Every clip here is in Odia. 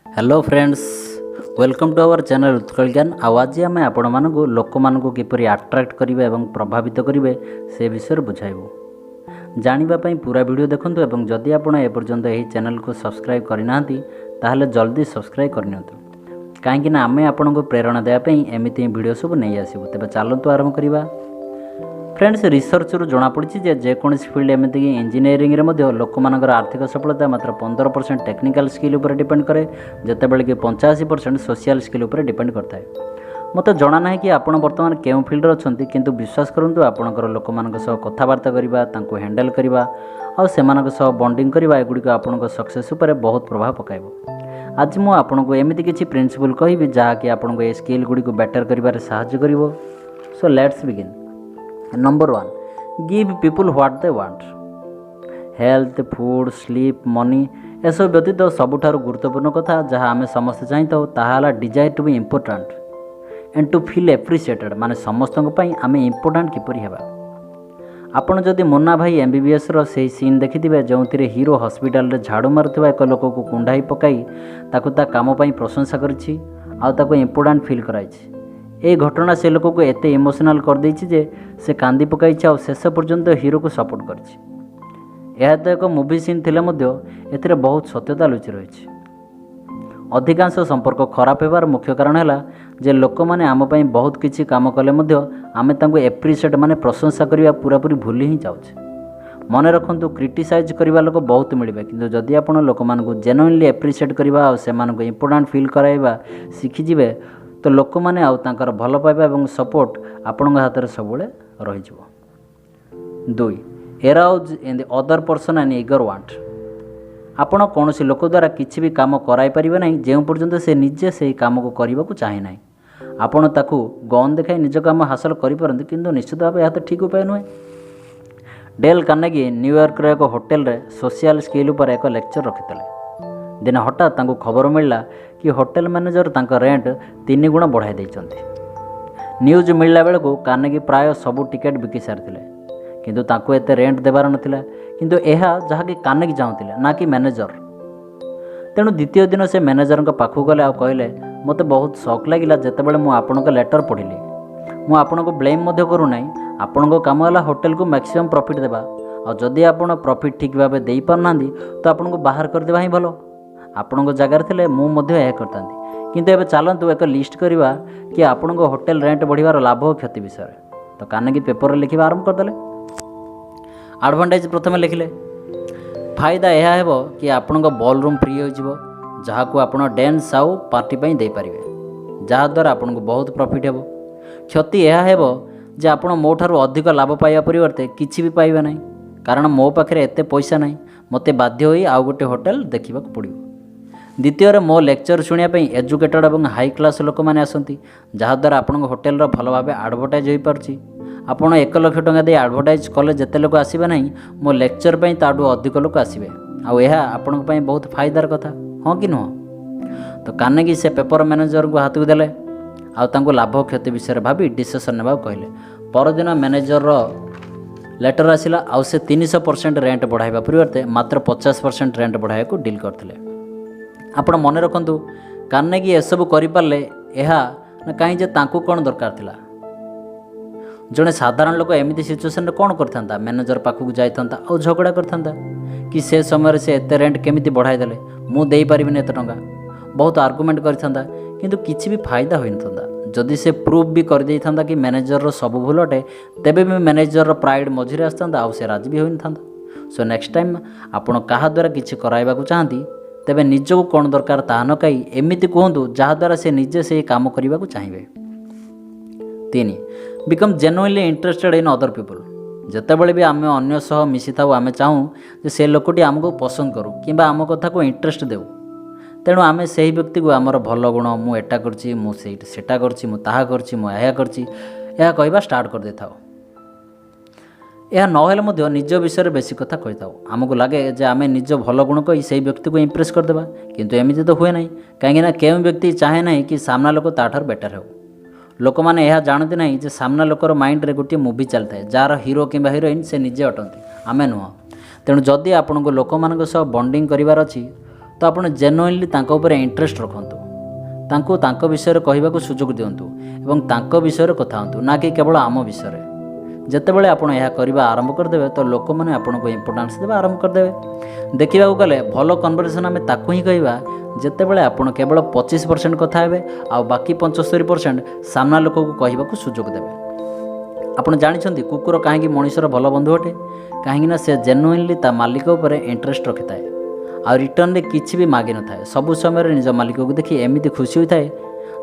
Hello friends, welcome to our channel Utkal ଜ୍ଞାନ। ଆଉ ଆଜି ଆମେ ଆପଣମାନଙ୍କୁ ଲୋକମାନଙ୍କୁ କିପରି ଆଟ୍ରାକ୍ଟ କରିବେ ଏବଂ ପ୍ରଭାବିତ କରିବେ, ସେ ବିଷୟରେ ବୁଝାଇବୁ। ଜାଣିବା ପାଇଁ ପୁରା ଭିଡ଼ିଓ ଦେଖନ୍ତୁ ଏବଂ ଯଦି ଆପଣ ଏପର୍ଯ୍ୟନ୍ତ ଏହି ଚ୍ୟାନେଲକୁ ସବସ୍କ୍ରାଇବ୍ କରିନାହାନ୍ତି, ତାହେଲେ ଜଲ୍ଦି ସବସ୍କ୍ରାଇବ୍ କରିନିଅନ୍ତୁ, କାହିଁକିନା ଆମେ ଆପଣଙ୍କୁ ପ୍ରେରଣା ଦେବା ପାଇଁ ଏମିତି ହିଁ ଭିଡ଼ିଓ ସବୁ ନେଇ ଆସିବୁ। ତେବେ ଚାଲନ୍ତୁ ଆରମ୍ଭ କରିବା। ଫ୍ରେଣ୍ଡସ୍, ରିସର୍ଚ୍ଚରୁ ଜଣାପଡ଼ିଛି ଯେ ଯେକୌଣସି ଫିଲ୍ଡ, ଏମିତିକି ଇଞ୍ଜିନିୟରିଂରେ ମଧ୍ୟ ଲୋକମାନଙ୍କର ଆର୍ଥିକ ସଫଳତା ମାତ୍ର 15% ଟେକ୍ନିକାଲ୍ ସ୍କିଲ୍ ଉପରେ ଡିପେଣ୍ଡ କରେ, ଯେତେବେଳେ କି 85% ସୋସିଆଲ୍ ସ୍କିଲ୍ ଉପରେ ଡିପେଣ୍ଡ କରିଥାଏ। ମୋତେ ଜଣା ନାହିଁ କି ଆପଣ ବର୍ତ୍ତମାନ କେଉଁ ଫିଲ୍ଡରେ ଅଛନ୍ତି, କିନ୍ତୁ ବିଶ୍ୱାସ କରନ୍ତୁ, ଆପଣଙ୍କର ଲୋକମାନଙ୍କ ସହ କଥାବାର୍ତ୍ତା କରିବା, ତାଙ୍କୁ ହ୍ୟାଣ୍ଡେଲ୍ କରିବା ଆଉ ସେମାନଙ୍କ ସହ ବଣ୍ଡିଂ କରିବା, ଏଗୁଡ଼ିକ ଆପଣଙ୍କ ସକ୍ସେସ୍ ଉପରେ ବହୁତ ପ୍ରଭାବ ପକାଇବ। ଆଜି ମୁଁ ଆପଣଙ୍କୁ ଏମିତି କିଛି ପ୍ରିନ୍ସିପଲ୍ କହିବି, ଯାହାକି ଆପଣଙ୍କୁ ଏ ସ୍କିଲ୍ ଗୁଡ଼ିକୁ ବେଟର୍ କରିବାରେ ସାହାଯ୍ୟ କରିବ। So let's begin. Number 1, give people what they want. Health, food, sleep, money ଏସବୁ ବ୍ୟତୀତ ସବୁଠାରୁ ଗୁରୁତ୍ୱପୂର୍ଣ୍ଣ କଥା ଯାହା ଆମେ ସମସ୍ତେ ଚାହିଁଥାଉ, ତାହା ହେଲା desire to be important and to feel appreciated। ମାନେ ସମସ୍ତଙ୍କ ପାଇଁ ଆମେ ଇମ୍ପୋର୍ଟାଣ୍ଟ କିପରି ହେବା। ଆପଣ ଯଦି ମୁନ୍ନା ଭାଇ ଏମ୍ବିବିଏସ୍ର ସେହି ସିନ୍ ଦେଖିଥିବେ, ଯେଉଁଥିରେ ହିରୋ ହସ୍ପିଟାଲରେ ଝାଡ଼ୁ ମାରୁଥିବା ଏକ ଲୋକକୁ କୁଣ୍ଢାଇ ପକାଇ ତାକୁ ତା କାମ ପାଇଁ ପ୍ରଶଂସା କରିଛି ଆଉ ତାକୁ ଇମ୍ପୋର୍ଟାଣ୍ଟ ଫିଲ୍ କରାଇଛି। ଏହି ଘଟଣା ସେ ଲୋକକୁ ଏତେ ଇମୋସନାଲ୍ କରିଦେଇଛି ଯେ ସେ କାନ୍ଦି ପକାଇଛି ଆଉ ଶେଷ ପର୍ଯ୍ୟନ୍ତ ହିରୋକୁ ସପୋର୍ଟ କରିଛି। ଏହା ତ ଏକ ମୁଭି ସିନ୍ ଥିଲେ ମଧ୍ୟ ଏଥିରେ ବହୁତ ସତ୍ୟତା ଲୁଚି ରହିଛି। ଅଧିକାଂଶ ସମ୍ପର୍କ ଖରାପ ହେବାର ମୁଖ୍ୟ କାରଣ ହେଲା ଯେ ଲୋକମାନେ ଆମ ପାଇଁ ବହୁତ କିଛି କାମ କଲେ ମଧ୍ୟ ଆମେ ତାଙ୍କୁ ଏପ୍ରିସିଏଟ୍, ମାନେ ପ୍ରଶଂସା କରିବା ପୁରାପୁରି ଭୁଲି ହିଁ ଯାଉଛେ। ମନେ ରଖନ୍ତୁ, କ୍ରିଟିସାଇଜ୍ କରିବା ଲୋକ ବହୁତ ମିଳିବେ, କିନ୍ତୁ ଯଦି ଆପଣ ଲୋକମାନଙ୍କୁ ଜେନୁଇନଲି ଏପ୍ରିସିଏଟ୍ କରିବା ଆଉ ସେମାନଙ୍କୁ ଇମ୍ପୋର୍ଟାଣ୍ଟ ଫିଲ୍ କରାଇବା ଶିଖିଯିବେ, ତ ଲୋକମାନେ ଆଉ ତାଙ୍କର ଭଲ ପାଇବା ଏବଂ ସପୋର୍ଟ ଆପଣଙ୍କ ହାତରେ ସବୁବେଳେ ରହିଯିବ। 2, arouse in the other person an eager want. ଆପଣ କୌଣସି ଲୋକ ଦ୍ୱାରା କିଛି ବି କାମ କରାଇ ପାରିବେ ନାହିଁ, ଯେଉଁ ପର୍ଯ୍ୟନ୍ତ ସେ ନିଜେ ସେହି କାମକୁ କରିବାକୁ ଚାହେଁ ନାହିଁ। ଆପଣ ତାକୁ ଗନ୍ ଦେଖାଇ ନିଜ କାମ ହାସଲ କରିପାରନ୍ତି, କିନ୍ତୁ ନିଶ୍ଚିତ ଭାବେ ଏହା ତ ଠିକ୍ ଉପାୟ ନୁହେଁ। ଡେଲ୍ କାର୍ନେଗି ନ୍ୟୁୟର୍କର ଏକ ହୋଟେଲରେ ସୋସିଆଲ ସ୍କିଲ୍ ଉପରେ ଏକ ଲେକ୍ଚର ରଖିଥିଲେ। ଦିନେ ହଠାତ୍ ତାଙ୍କୁ ଖବର ମିଳିଲା କି ହୋଟେଲ ମ୍ୟାନେଜର ତାଙ୍କ ରେଣ୍ଟ 3 ଗୁଣ ବଢ଼ାଇ ଦେଇଛନ୍ତି। ନ୍ୟୁଜ୍ ମିଳିଲା ବେଳକୁ କାର୍ନେଗି ପ୍ରାୟ ସବୁ ଟିକେଟ୍ ବିକି ସାରିଥିଲେ, କିନ୍ତୁ ତାଙ୍କୁ ଏତେ ରେଣ୍ଟ ଦେବାର ନଥିଲା। କିନ୍ତୁ ଏହା ଯାହାକି କାର୍ନେଗି ଚାହୁଁଥିଲେ, ନା କି ମ୍ୟାନେଜର। ତେଣୁ ଦ୍ୱିତୀୟ ଦିନ ସେ ମ୍ୟାନେଜରଙ୍କ ପାଖକୁ ଗଲେ ଆଉ କହିଲେ, "ମୋତେ ବହୁତ ସକ୍ ଲାଗିଲା ଯେତେବେଳେ ମୁଁ ଆପଣଙ୍କ ଲେଟର୍ ପଢ଼ିଲି। ମୁଁ ଆପଣଙ୍କୁ ବ୍ଲେମ୍ ମଧ୍ୟ କରୁନାହିଁ। ଆପଣଙ୍କ କାମ ହେଲା ହୋଟେଲକୁ ମ୍ୟାକ୍ସିମମ୍ ପ୍ରଫିଟ୍ ଦେବା, ଆଉ ଯଦି ଆପଣ ପ୍ରଫିଟ୍ ଠିକ୍ ଭାବେ ଦେଇପାରୁନାହାନ୍ତି, ତ ଆପଣଙ୍କୁ ବାହାର କରିଦେବା ହିଁ ଭଲ। ଆପଣଙ୍କ ଜାଗାରେ ଥିଲେ ମୁଁ ମଧ୍ୟ ଏହା କରିଥାନ୍ତି। କିନ୍ତୁ ଏବେ ଚାଲନ୍ତୁ ଏକ ଲିଷ୍ଟ କରିବା କି ଆପଣଙ୍କ ହୋଟେଲ ରେଣ୍ଟ ବଢ଼ିବାର ଲାଭ ଓ କ୍ଷତି ବିଷୟରେ।" ତ କାର୍ନେଗି ପେପରରେ ଲେଖିବା ଆରମ୍ଭ କରିଦେଲେ। ଆଡ଼ଭାଣ୍ଟେଜ୍ ପ୍ରଥମେ ଲେଖିଲେ, ଫାଇଦା ଏହା ହେବ କି ଆପଣଙ୍କ ବଲ୍ ରୁମ୍ ଫ୍ରି ହୋଇଯିବ, ଯାହାକୁ ଆପଣ ଡ୍ୟାନ୍ସ ଆଉ ପାର୍ଟି ପାଇଁ ଦେଇପାରିବେ, ଯାହାଦ୍ୱାରା ଆପଣଙ୍କୁ ବହୁତ ପ୍ରଫିଟ୍ ହେବ। କ୍ଷତି ଏହା ହେବ ଯେ ଆପଣ ମୋ ଠାରୁ ଅଧିକ ଲାଭ ପାଇବା ପରିବର୍ତ୍ତେ କିଛି ବି ପାଇବେ ନାହିଁ, କାରଣ ମୋ ପାଖରେ ଏତେ ପଇସା ନାହିଁ। ମୋତେ ବାଧ୍ୟ ହୋଇ ଆଉ ଗୋଟେ ହୋଟେଲ ଦେଖିବାକୁ ପଡ଼ିବ। ଦ୍ୱିତୀୟରେ, ମୋ ଲେକ୍ଚର ଶୁଣିବା ପାଇଁ ଏଜୁକେଟେଡ଼ ଏବଂ ହାଇ କ୍ଲାସ୍ ଲୋକମାନେ ଆସନ୍ତି, ଯାହାଦ୍ୱାରା ଆପଣଙ୍କ ହୋଟେଲର ଭଲ ଭାବେ ଆଡ଼ଭର୍ଟାଇଜ୍ ହୋଇପାରୁଛି। ଆପଣ 1 ଲକ୍ଷ ଟଙ୍କା ଦେଇ ଆଡ଼ଭର୍ଟାଇଜ୍ କଲେ ଯେତେ ଲୋକ ଆସିବେ ନାହିଁ, ମୋ ଲେକ୍ଚର ପାଇଁ ତାଠୁ ଅଧିକ ଲୋକ ଆସିବେ, ଆଉ ଏହା ଆପଣଙ୍କ ପାଇଁ ବହୁତ ଫାଇଦାର କଥା, ହଁ କି ନୁହଁ? ତ କାର୍ନେଗି ସେ ପେପର ମ୍ୟାନେଜରଙ୍କୁ ହାତକୁ ଦେଲେ ଆଉ ତାଙ୍କୁ ଲାଭ କ୍ଷତି ବିଷୟରେ ଭାବି ଡିସିସନ୍ ନେବାକୁ କହିଲେ। ପରଦିନ ମ୍ୟାନେଜରର ଲେଟର୍ ଆସିଲା ଆଉ ସେ 300% ରେଣ୍ଟ ବଢ଼ାଇବା ପରିବର୍ତ୍ତେ ମାତ୍ର 50% ରେଣ୍ଟ ବଢ଼ାଇବାକୁ ଡିଲ୍ କରିଥିଲେ। ଆପଣ ମନେ ରଖନ୍ତୁ, କାର୍ନେଗି ଏସବୁ କରିପାରିଲେ ଏହା ନା କାହିଁ ଯେ ତାଙ୍କୁ କ'ଣ ଦରକାର ଥିଲା। ଜଣେ ସାଧାରଣ ଲୋକ ଏମିତି ସିଚୁଏସନ୍ରେ କ'ଣ କରିଥାନ୍ତା? ମ୍ୟାନେଜର ପାଖକୁ ଯାଇଥାନ୍ତା ଆଉ ଝଗଡ଼ା କରିଥାନ୍ତା କି ସେ ସମୟରେ ସେ ଏତେ ରେଣ୍ଟ କେମିତି ବଢ଼ାଇ ଦେଲେ, ମୁଁ ଦେଇପାରିବିନି ଏତେ ଟଙ୍କା। ବହୁତ ଆର୍ଗୁମେଣ୍ଟ କରିଥାନ୍ତା, କିନ୍ତୁ କିଛି ବି ଫାଇଦା ହୋଇନଥାନ୍ତା। ଯଦି ସେ ପ୍ରୁଫ୍ ବି କରିଦେଇଥାନ୍ତା କି ମ୍ୟାନେଜରର ସବୁ ଭୁଲ ଅଟେ, ତେବେ ବି ମ୍ୟାନେଜରର ପ୍ରାଇଡ଼୍ ମଝିରେ ଆସିଥାନ୍ତା ଆଉ ସେ ରାଜି ବି ହୋଇନଥାନ୍ତା। ସୋ ନେକ୍ସଟ ଟାଇମ୍ ଆପଣ କାହା ଦ୍ୱାରା କିଛି କରାଇବାକୁ ଚାହାନ୍ତି, ତେବେ ନିଜକୁ କ'ଣ ଦରକାର ତାହା ନ କହି ଏମିତି କୁହନ୍ତୁ, ଯାହାଦ୍ୱାରା ସେ ନିଜେ ସେହି କାମ କରିବାକୁ ଚାହିଁବେ। 3, become genuinely interested in other people. ଯେତେବେଳେ ବି ଆମେ ଅନ୍ୟ ସହ ମିଶିଥାଉ, ଆମେ ଚାହୁଁ ଯେ ସେ ଲୋକଟି ଆମକୁ ପସନ୍ଦ କରୁ କିମ୍ବା ଆମ କଥାକୁ ଇଣ୍ଟରେଷ୍ଟ ଦେଉ। ତେଣୁ ଆମେ ସେହି ବ୍ୟକ୍ତିକୁ ଆମର ଭଲ ଗୁଣ, ମୁଁ ଏଟା କରିଛି, ମୁଁ ସେଇଟା ସେଟା କରିଛି, ମୁଁ ତାହା କରିଛି, ମୁଁ ଏହା କରିଛି, ଏହା କହିବା ଷ୍ଟାର୍ଟ କରିଦେଇଥାଉ। ଏହା ନହେଲେ ମଧ୍ୟ ନିଜ ବିଷୟରେ ବେଶୀ କଥା କହିଥାଉ। ଆମକୁ ଲାଗେ ଯେ ଆମେ ନିଜ ଭଲ ଗୁଣ କହି ସେହି ବ୍ୟକ୍ତିକୁ ଇମ୍ପ୍ରେସ୍ କରିଦେବା, କିନ୍ତୁ ଏମିତି ତ ହୁଏ ନାହିଁ, କାହିଁକିନା କେଉଁ ବ୍ୟକ୍ତି ଚାହେଁ ନାହିଁ କି ସାମ୍ନା ଲୋକ ତା'ଠାରୁ ବେଟର୍ ହେଉ? ଲୋକମାନେ ଏହା ଜାଣନ୍ତି ନାହିଁ ଯେ ସାମ୍ନା ଲୋକର ମାଇଣ୍ଡରେ ଗୋଟିଏ ମୁଭି ଚାଲିଥାଏ, ଯାହାର ହିରୋ କିମ୍ବା ହିରୋଇନ୍ ସେ ନିଜେ ଅଟନ୍ତି, ଆମେ ନୁହଁ। ତେଣୁ ଯଦି ଆପଣଙ୍କୁ ଲୋକମାନଙ୍କ ସହ ବଣ୍ଡିଂ କରିବାର ଅଛି, ତ ଆପଣ ଜେନୁଇନଲି ତାଙ୍କ ଉପରେ ଇଣ୍ଟରେଷ୍ଟ ରଖନ୍ତୁ, ତାଙ୍କୁ ତାଙ୍କ ବିଷୟରେ କହିବାକୁ ସୁଯୋଗ ଦିଅନ୍ତୁ ଏବଂ ତାଙ୍କ ବିଷୟରେ କଥା ହୁଅନ୍ତୁ, ନା କି କେବଳ ଆମ ବିଷୟରେ। ଯେତେବେଳେ ଆପଣ ଏହା କରିବା ଆରମ୍ଭ କରିଦେବେ, ତ ଲୋକମାନେ ଆପଣଙ୍କୁ ଇମ୍ପୋର୍ଟାନ୍ସ ଦେବା ଆରମ୍ଭ କରିଦେବେ। ଦେଖିବାକୁ ଗଲେ ଭଲ କନଭରସେସନ୍ ଆମେ ତାକୁ ହିଁ କହିବା, ଯେତେବେଳେ ଆପଣ କେବଳ 25% କଥା ହେବେ ଆଉ ବାକି 75% ସାମ୍ନା ଲୋକକୁ କହିବାକୁ ସୁଯୋଗ ଦେବେ। ଆପଣ ଜାଣିଛନ୍ତି କୁକୁର କାହିଁକି ମଣିଷର ଭଲ ବନ୍ଧୁ ଅଟେ? କାହିଁକିନା ସେ ଜେନୁଇନଲି ତା ମାଲିକ ଉପରେ ଇଣ୍ଟରେଷ୍ଟ ରଖିଥାଏ ଆଉ ରିଟର୍ଣ୍ଣରେ କିଛି ବି ମାଗିନଥାଏ। ସବୁ ସମୟରେ ନିଜ ମାଲିକକୁ ଦେଖି ଏମିତି ଖୁସି ହୋଇଥାଏ,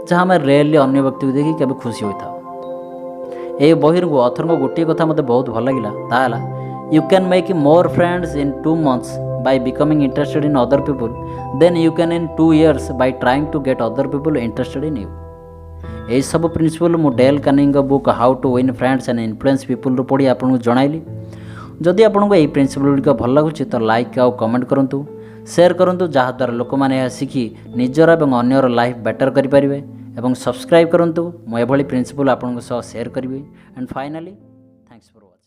ଯାହା ଆମେ ରେୟାରଲି ଅନ୍ୟ ବ୍ୟକ୍ତିକୁ ଦେଖି କେବେ ଖୁସି ହୋଇଥାଉ। ଏହି ବହିରୁ ଅଥରଙ୍କ ଗୋଟିଏ କଥା ମୋତେ ବହୁତ ଭଲ ଲାଗିଲା, ତାହା ହେଲା, "You can make more friends in 2 months by becoming interested in other people than you can in 2 years by trying to get other people interested in you." ଏହିସବୁ ପ୍ରିନ୍ସିପଲ୍ ମୁଁ ଡେଲ୍ କାର୍ନେଗିଙ୍କ book "How to Win Friends and Influence Peopleରୁ ପଢ଼ି ଆପଣଙ୍କୁ ଜଣାଇଲି। ଯଦି ଆପଣଙ୍କୁ ଏହି ପ୍ରିନ୍ସିପଲ୍ ଗୁଡ଼ିକ ଭଲ ଲାଗୁଛି, ତ ଲାଇକ୍ ଆଉ କମେଣ୍ଟ କରନ୍ତୁ, ସେୟାର କରନ୍ତୁ, ଯାହାଦ୍ୱାରା ଲୋକମାନେ ଏହା ଶିଖି ନିଜର ଏବଂ ଅନ୍ୟର ଲାଇଫ୍ ବେଟର୍ କରିପାରିବେ ଏବଂ ସବସ୍କ୍ରାଇବ୍ କରନ୍ତୁ। ମୁଁ ଏଭଳି ପ୍ରିନ୍ସିପଲ୍ ଆପଣଙ୍କ ସହ ସେୟାର କରିବି। And finally, thanks for watching.